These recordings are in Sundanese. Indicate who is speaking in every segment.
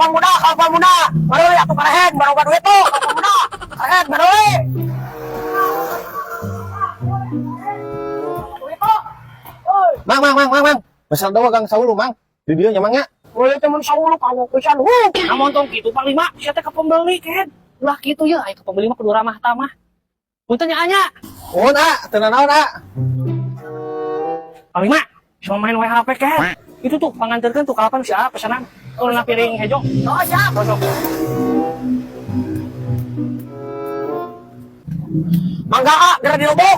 Speaker 1: Kalapa muda, kalapa muda. Bareuli atuh karehed, baroga duit tuh, kalapa muda. Karehed bareuli.
Speaker 2: Mang, mang, mang, mang, mang. Besar doa Kang Saulu, Mang. Di dieu nya, Mang nya.
Speaker 1: Boleh temen Saulu kawok pisan. Wuh.
Speaker 3: Namun tong kitu Panglima, sia teh ka pembeli kehed. Ulah kitu ye, aya ka pembeli mah kudu ramah tamah. Punten nya anya.
Speaker 2: Mohon, ah, teu naon, ah.
Speaker 3: Panglima, cuma main WHP kehed. Itu tuh panganterkeun tuh kalapan si A pesanan. Oh, na piring hejo.
Speaker 1: Oh, siap.
Speaker 3: Sok.
Speaker 1: Mangga ah, geura dilebok.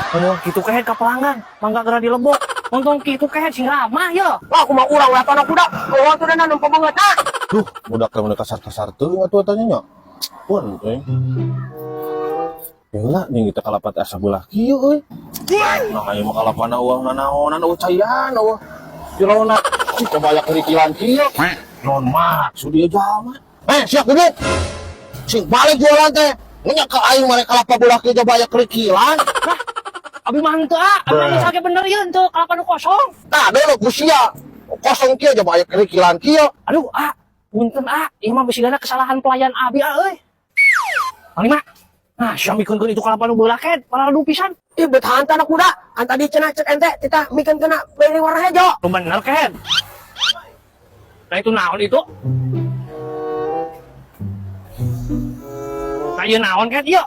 Speaker 3: Ngomong kitu kehed ka pelanggan, mangga geura dilebok. Untung kitu kehed sing ramah ye.
Speaker 1: Wah, aku mau urang we atuh anak muda. Oh, atuh dan nempo banget ah.
Speaker 2: Duh, budak teh mun kasar-kasar teuing atuh tanya nya. Pun euy. Heula nih kita kalapa teh asa beulah kieu euy. Nah, ieu mah kalapana eueuh nanaonan eueuh caian eueuh. Jerona cik coba aya kerikilan kieu. Non maksud ieu jalma. Eh, siap duduk. Sing balik jualan teh. Ngenyak ka aing mare kalapa beulah kieu coba aya kerikilan.
Speaker 3: Abi mah henteu ah, abi mah geus bener ye henteu kalapa nu kosong.
Speaker 2: Tah, dulu ku sia. Kosong kieu coba aya kerikilan kieu.
Speaker 3: Aduh, ah, punten ah, ieu mah bisi kesalahan pelayan abi ah euy. Panglima. Nah, sia mikeun itu kalapa nu beulah kehed, malah pisan.
Speaker 1: Ih, betahan teh anak muda. Kan tadi cenah cek ente titah mikeun kena piring warna hejo.
Speaker 3: Lu bener kehed. Nah itu naon itu? Nah ieu naon kehed ieu?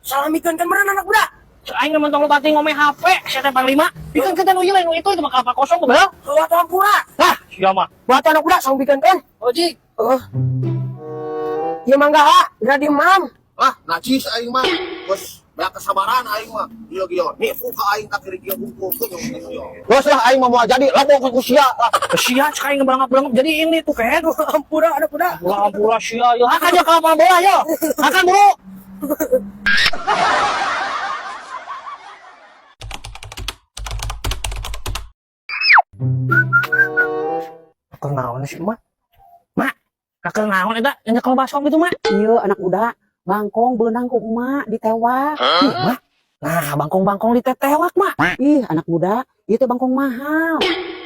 Speaker 1: Salah mikeun kan meureun anak muda.
Speaker 3: Aing mah tong loba teh ngome HP, sia teh Panglima. Bikeun teh nu ieu lain nu itu mah kalapa kosong beulah.
Speaker 1: Heuh atuh hampura.
Speaker 3: Lah, sia mah.
Speaker 1: Buat anak muda saung bikeun kan.
Speaker 3: Oh, Ji.
Speaker 1: Heeh. Ieu mangga ah, geura dimam.
Speaker 2: Ah, najis aing mah. Geus banyak kesabaran aing mah. Ieu kieu, nipu ka aing ka kiri kieu hungkul. Geus lah aing mah moal jadi labok ku sia lah.
Speaker 3: Sia cek aing ngeberangap-berangap jadi ini tuh kehed.
Speaker 1: Hampura anak muda.
Speaker 3: Ampura ampura sia yo. Akan yo kalapa bola yo. Akan buru. Keur naon sih, Mak? Mak, keur naon eta yang nyekel baskom gitu, Mak?
Speaker 4: Iya anak muda, bangkong beunang ku emak ditewak.
Speaker 3: Ih, Mak. Nah, bangkong-bangkong ditetewak, Mak.
Speaker 4: Ih anak muda, ieu teh bangkong mahal.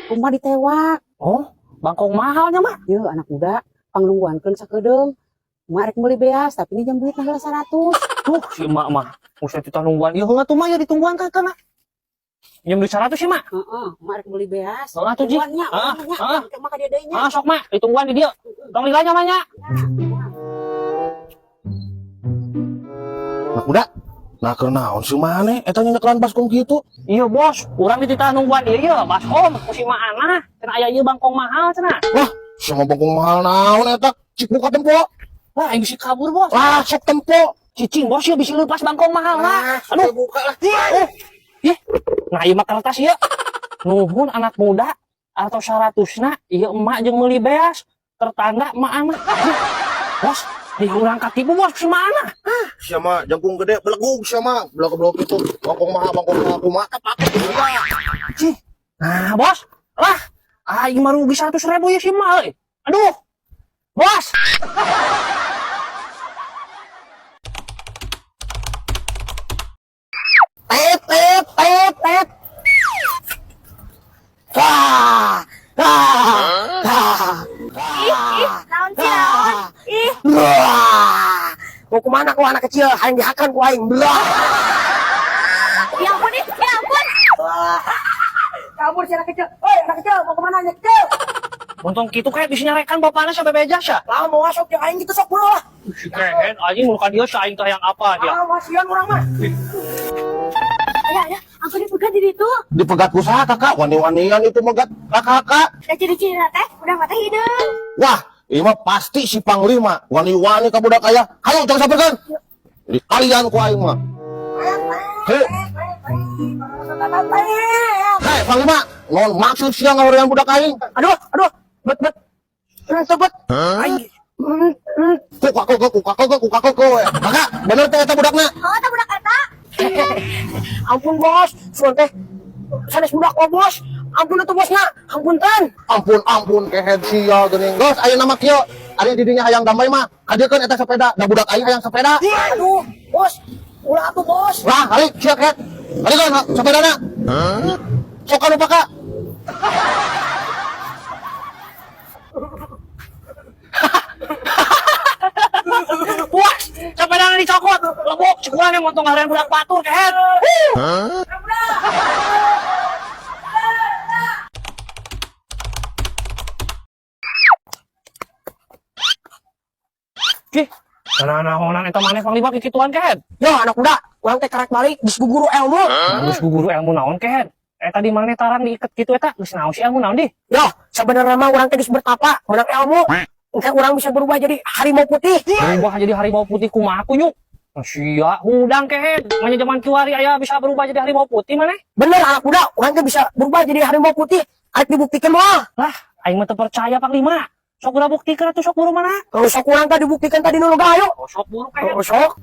Speaker 4: Ku emak ditewak.
Speaker 3: Oh, bangkong mahalnya, Mak.
Speaker 4: Iya anak muda, pangnungguankeun sakedeung. Emak rek meuli beas, tapi ini jam duit heula 100.
Speaker 3: Tuh, si emak mah. Usah kita nungguan. Ieu heula tuh, Mak, ya ditungguan kan kana. Jam duit 100 sih, Mak.
Speaker 4: Heeh, emak rek meuli beas.
Speaker 3: Heeh tuh, Ji.
Speaker 4: Tungguan nya,
Speaker 3: Ah,
Speaker 4: urang nya,
Speaker 3: ah.
Speaker 4: engke mah ka dieu deui nya.
Speaker 3: Ah, sok, Mak, ditungguan di dieu. Tong lila nya, Mak, nya.
Speaker 2: Anak muda, nah keur naon sih maneh eta nyekelan baskom kitu?
Speaker 3: Iya bos, urang dititah nungguan ieu ieu baskom ku si Maana, cenah aya ieu bangkong mahal cenah.
Speaker 2: Wah, sama bangkong mahal naon eta? Cik buka tempo.
Speaker 3: Wah, aing bisi kabur bos.
Speaker 2: Lah, sok tempo.
Speaker 3: Cicing bos ieu bisi leupas bangkong mahal lah.
Speaker 2: Aduh,
Speaker 3: Aduh,
Speaker 2: buka lah.
Speaker 3: oh. Ih. Nah, ieu mah kertas ieu. Nuhun anak muda atau 100-na ieu emak jeung meuli beas tertanda emak anak. Ih, bos, di urang katipu bos ku si Maana.
Speaker 2: Siapa jangkung gede belegug siapa belegug itu bangkong mahal kumaha pake juga.
Speaker 3: Cih. Nah, bos, lah aing mah rugi 100.000 ya si emak euy. Aduh. Bos.
Speaker 1: Tet tet tet tet. Wah. Wah. Wah.
Speaker 5: Ih, ih, naon sih naon? Ih,
Speaker 1: Wah. Mau kemana kau anak kecil? Hayang dihakan ku aing. Blah.
Speaker 5: ya ampun ih, ya ampun.
Speaker 1: Wah. Kabur si anak kecil. Oi, anak kecil, mau kemana anak kecil?
Speaker 3: Untung kitu kayak bisa nyarekan bapakna sampai beja sia.
Speaker 1: Lah mau masuk yang aing gitu sok bro lah.
Speaker 3: Si kehen anjing muka dia si aing teh yang apa dia.
Speaker 1: Ah, masian urang mah.
Speaker 5: Ayah, ayah, aku dipegat di situ.
Speaker 2: Dipegat ku saha kakak, wani-wanian itu megat kakak.
Speaker 5: Da ciri-ciri teh udah mata hideung.
Speaker 2: Wah, ini mah pasti si panglima, wani-wani ka budak aya. Hayu jangan sampeurkeun. Jadi kalian ku aing mah. Hei, hei panglima, non maksud sia ngahorean budak aing.
Speaker 1: Aduh, aduh, bet bet. Bet. Aing.
Speaker 2: Ku kakak ku kakak ku kakak we. Kakak, bener teh eta budakna.
Speaker 5: Oh, teh budak eta.
Speaker 1: Ampun bos, suan teh sanes budak oh bos. Ampun atuh bosna, ampun tan.
Speaker 2: Ampun ampun kehed sia geuning. Geus aya nama kieu. Ari di dinya hayang damai mah, kadiekeun eta sepeda, da budak aing hayang sepeda.
Speaker 1: Aduh, bos. Ulah atuh bos.
Speaker 2: Lah, ari sia kehed. Kadiekeun sepedana. Sok anu paka.
Speaker 3: Cik urang yang motong harian budak batur kehed. Ih, nah, eta maneh panglima kikituan kehed.
Speaker 1: Yo anak muda, urang teh karek balik geus guguru ilmu.
Speaker 3: Geus guguru ilmu naon kehed? Eta di mana tarang diiket gitu eta geus naon sih ilmu naon di?
Speaker 1: Yo, sebenarnya mah urang teh geus bertapa menang ilmu. Engke urang bisa berubah jadi harimau putih.
Speaker 3: Berubah jadi harimau putih kumaha kunyuk? Sia, hudang kehed. Manya zaman kiwari aya bisa berubah jadi harimau putih maneh?
Speaker 1: Bener anak muda, urang teh bisa berubah jadi harimau putih. Arek dibuktikan moal.
Speaker 3: Lah, aing mah teu percaya panglima. Sok udah buktikan atuh sok buru mana?
Speaker 1: Kalau sok urang teh dibuktikan tadi nu ayo.
Speaker 3: Oh, sok buru kehed.
Speaker 1: Oh, sok.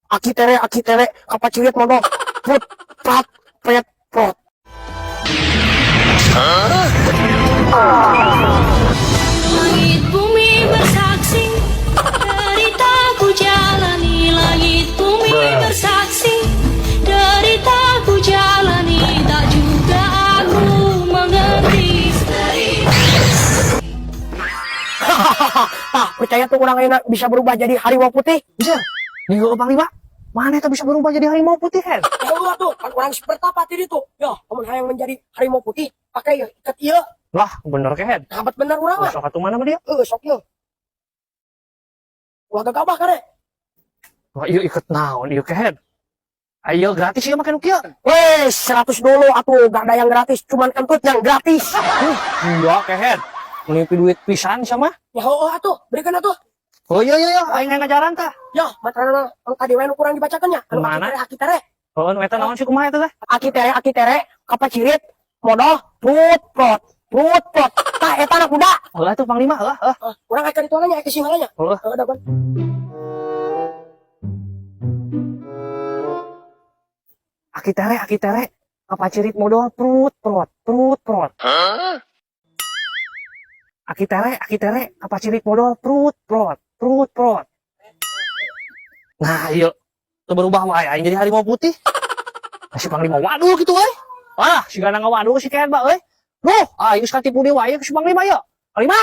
Speaker 1: Aki tere, kapacirit modal. Put, prat, pret, prot.
Speaker 6: Langit bumi bersaksi, derita ku jalani. Langit bumi bersaksi, derita ku jalani. Tak juga aku mengerti.
Speaker 1: Tah, percaya tuh urang ayeuna bisa berubah jadi harimau putih.
Speaker 3: Bisa. Nih heueuh panglima. Mana eta bisa berubah jadi harimau putih kehed?
Speaker 1: Ya Allah tuh, kan urang bertapa tadi tuh. Yo, lamun hayang menjadi harimau putih, pakai ya ikat ieu.
Speaker 3: Lah, bener kehed.
Speaker 1: Kabat bener urang mah.
Speaker 3: Sok atuh mana mah dia?
Speaker 1: Eh, sok ieu. Ulah gagabah kare.
Speaker 3: Wah, ieu iket naon ieu kehed. Ayo gratis ieu make nu kieu.
Speaker 1: Wes, 100 dulu atuh, gak ada yang gratis, cuman kentut yang gratis.
Speaker 3: Iya kehed. Menipi duit pisan sama.
Speaker 1: Ya oh atuh, berikan atuh.
Speaker 3: Oh iya iya iya, aing ngajaran tah.
Speaker 1: Ya, matrana anu tadi we nu kurang dibacakan nya. Anu aki
Speaker 3: Mana?
Speaker 1: tere, aki tere.
Speaker 3: Oh, nu eta naon sih kumaha eta teh?
Speaker 1: Aki tere, kapacirit, modal, prut, prot, prut, prot. Tah, eta anak muda.
Speaker 3: Heuh atuh panglima, heuh, heuh.
Speaker 1: Eh, urang akan itu nya, ke singalanya.
Speaker 3: Heuh.
Speaker 1: Heuh, da, Ban.
Speaker 3: Aki tere, kapacirit modal prut prot, prut prot. Aki tere, kapacirit modal prut prot, prut prot. Nah, iya. Teu berubah wae aing jadi harimau putih. Nah, si panglima waduh gitu euy. Ah, si gana ngawaduh si kehed ba euy. Duh, aing geus katipu deui wae si panglima yeuh. Panglima.